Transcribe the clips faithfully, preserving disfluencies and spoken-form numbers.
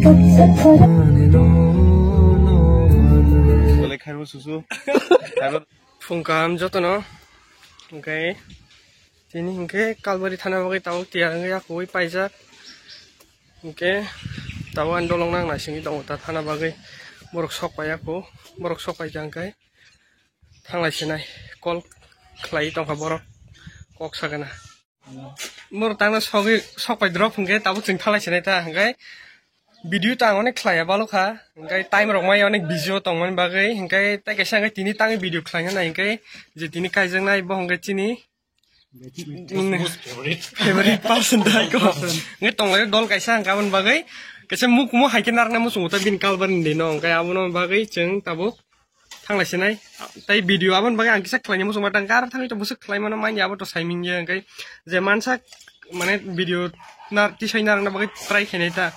Phung kaham jotono. Hwnkhe tini hwnkhe Kalbari thana bagwi tabuk tiyar wngwi yakugwi paijak. Hwnkhe tabuk ani dolong nang naisingwi tongo ta thana bagwi. Borok sok paiya kho, borok sok paikha hwnkhe thanglai sinai call khlai tongkha borok kok sagana. Borok tangna sogwi sok pai drop hwnkhe tabuk chwng thanglai sinai ta hwnkhe video ta ang onek khlaiya balokha hwnkhe time rok maya onek busy o tongmani bagwi hwnkhe tei kaisa hwnkhe tini tangwi video khlaina nai hwnkhe je tini kaijaknai bo hwnkhe chini Most favorite. Favorite person dai ko. Nge tonglai dol kaisa ang kabon bagwi. Kaisa muk mo hai khe narwknai muchungo ta bini kalbar ni no. Nge abono bagwi chwng tabuk thanglai sinai. Tai video abon bagwi ang kisa khlaini muchung batang kar thangwi to busuk khlai mano manya abo to saiming ye nge je mansa mane video na tisai narwkna bagwi try khainai ta.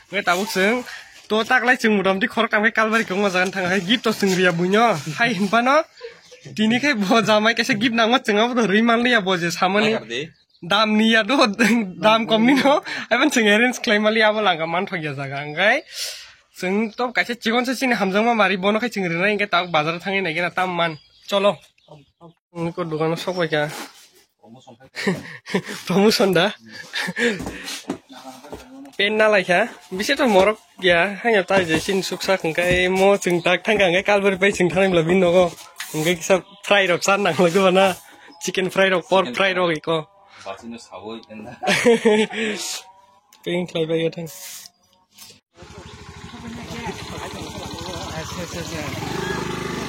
Nge tabuk chwng to taklai chwng motamoti khorok tangwi kalbari kwbangma jaga thang hai gift to chwng riya buino hai hinphano. Tini khe bo jamai kaisa gift nangma chwng abo to rwi manliya bo je samani Nakardi. Dam ni ya do dam kom ni no. Aibon chwng arrange khlai mali abo langka man thok ya jaga hwnkhe chwng to kaisa chikon se chini hamjakma mari bono khai chwng rinai hwnkhe tabuk bazar thangwi naikhe na tam man cholo. Niko dukano sok bai kha. Promotion da. Pen na lai kha. Bisi to morok ya. Hanya tai je sin suksa hwnkhe mo chwng tak thang kha hwnkhe kalbari pai chwng thang bla bin nogo. Hwnkhe kisa fry rok sa nang lagu bana. Chicken fry rok, pork fry rok iko. Basino sawi enna. Pink khlai bai thang.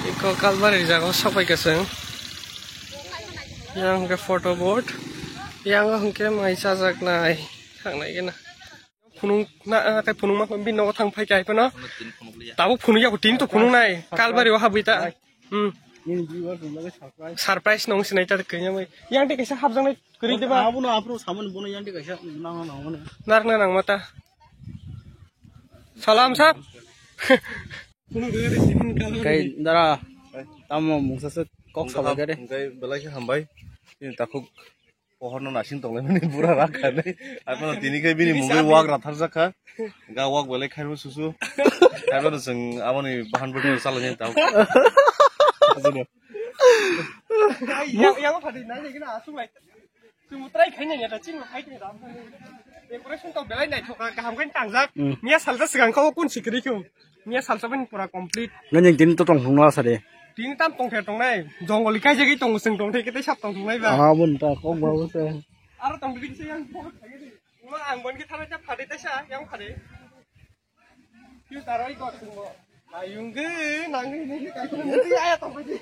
Iko kalbari jaga sapai kasang. Yang ke photo board. Yang hwnkhe mai sajak nai. Thang nai gena. Phunung na, ah, kai phunung ma bin nogo thang phai kai phano. Tabuk phunung ya, tin to phunung nai. Kalbari o habwi ta. Hmm. Nini viewers ni bagwi surprise. Surprise nong sinai ta kanya mai. Yang de kaisa habjang nai kri de ba. Abono apro samani bono yang de kaisa nang nang mane. Nar na nang mata. Salam sap. Kai dara tamo mungsa se kok sabai gare. Kai belai khe hambai. Ini takhuk Pohorno nasing tonglaimani bura rakha nai. Aphano tini khe bini mungwi wak ratharjak kha. Ga wak belai khairok susu. Khairokno chwng aboni bahan bwtwi chalani tao. Yang, yang phadi nai lagi na asuk lai. Chwng try khaina ya da chini khai da. Decoration to belai naithok kaham khe tangjak. Hmm. Miya salsa swkang kho kun sikri kho. Miya salsa bini pura complete. Nang yang tini to tong thung na sari. Tini tam tong the tong nai. Jongol kai jagi tong sing tong the kete sap tong thung nai ba. Ah, bun ta kok ba bun ta. Aro tong bini se yang bo khai de. Ma ang bon ki thara ja phade ta sa yang phade. Yu taroi go sing bo. Ayung ge nang ni ni kai ko ni aya tong bini.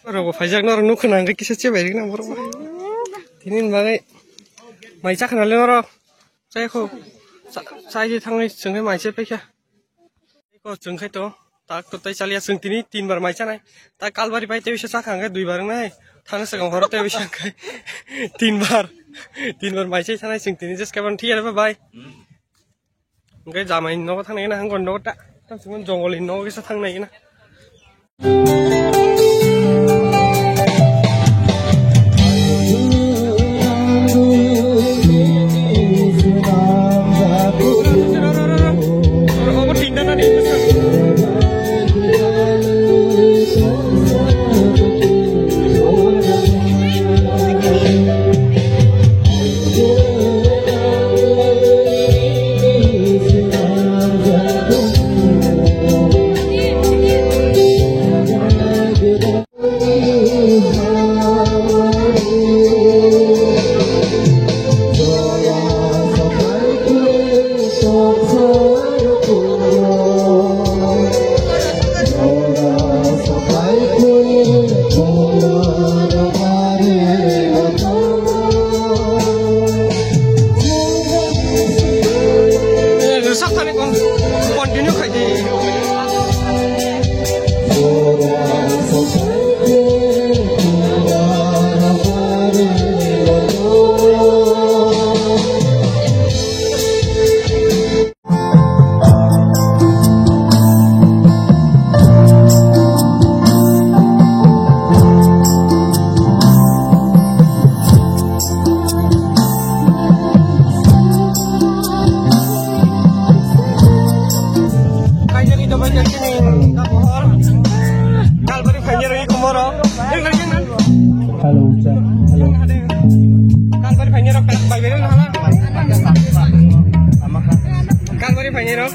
Rok bo phaijak norok nukho nang kisa chebai rikna borok bo. Tini bagwi mai chakhna le norok. Chai kho. Cha-, chai di thangwi chwngkhe mai chai paikha. Ko chwngkhe to. Tak to tai chaliya chwng tini tin bar mai chanai. Ta kalbari pai tei bisa chakha hwnkhe dui bar wngnai. Thana swkang horo tei bisa hwnkhe tin bar. Tin bar mai chai chanai chwng tini jeske ban thik ya bye bye. Hwnkhe jamai nogo thang nai na, hwnkhe nogo ta, tamo jongol ni nogo kisa thang nai na. Sak thani kon-, continue khai di. Hello, sir. Hello. Kalbari phaini rok, kalbari phaini rok.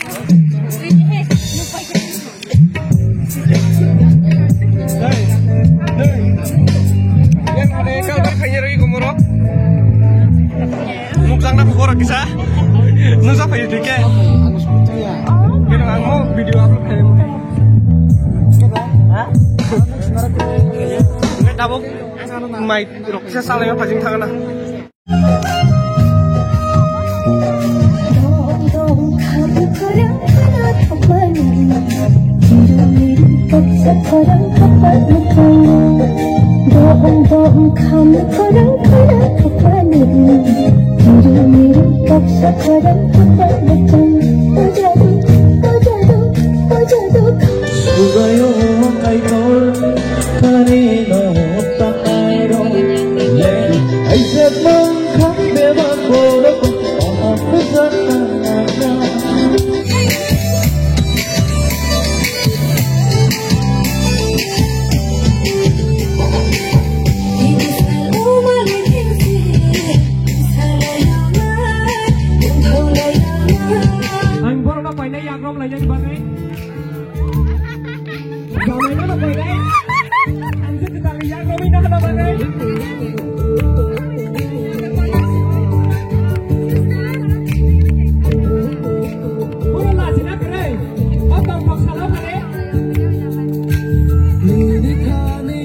Hey, hey. Yang ada kalbari phaini rok, iku moro. Mukjang na bukor kisa. Nusa phaini dike. Kira ang mau video upload khaini. Hah? Ngai tabuk. Mai rok kisa salai ma phajing thangna. Sugayo kaitor, kani no takairo, leki aisek mang khan bebak borok, oh, oh, oh. Ang borok no painai yagrok lainani bagwi. Jamaino no painai. Ang se kwtal yagrok wi no hwnna bagwi. Borok lachina kwrwi. O tongthok salo kwrwi. Nini thani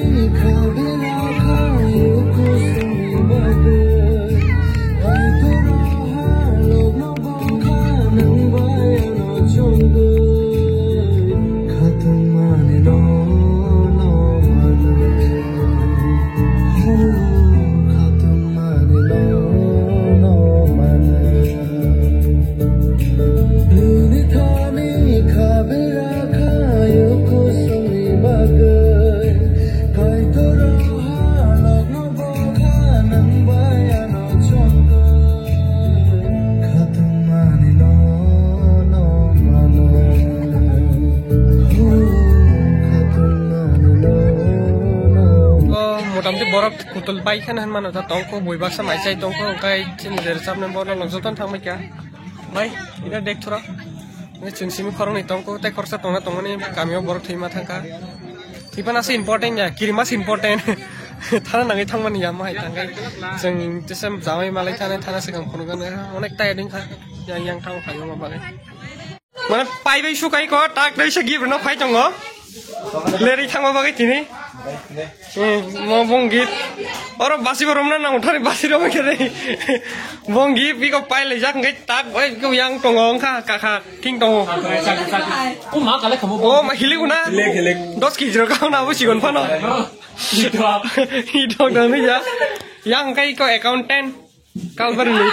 khabera khayo kusungni bagwi. Kaitor roha logno bokha nang bai ano chongkha. Khatungmani no, no mano. Khatungmani no, no. O, motamti borok kutul bai khana hinmano ta tongkho, bui baksa mai chai tongkho, hwnkhe chini je rwchapnai borok no jotono thangbai kha. Bai, ida dek thura. Nge chwng simi khoroknwi tongkho, tei khoroksa tongna tongmani kamio borok thwima thangkha. Thwiphano se important ya, kirima se important. Thana nangwi thangmani ya, mahai thangkhe. Chwng tesa jamai malai thana, thana swkang phunukgano, onek tired wngkha. Yang, yang thango phaio ma bagwi. Mane paibai sukai ko, tak dai se gift no phai tongo. Leri thangma bagwi tini. Hmm, mo bong gift. Oro basi bo romna nang uthari basi rom khe dei. Bong gift biko pai le jak ngai tak oi ko yang tongo wngkha kakha thing tongo. O ma kale khamo. O ma hilik una. Hilik, hilik. Dos kg rok na bo sigon phano. Idok. Idok dang ni ya. Yang kai ko accountant. Kalbarni.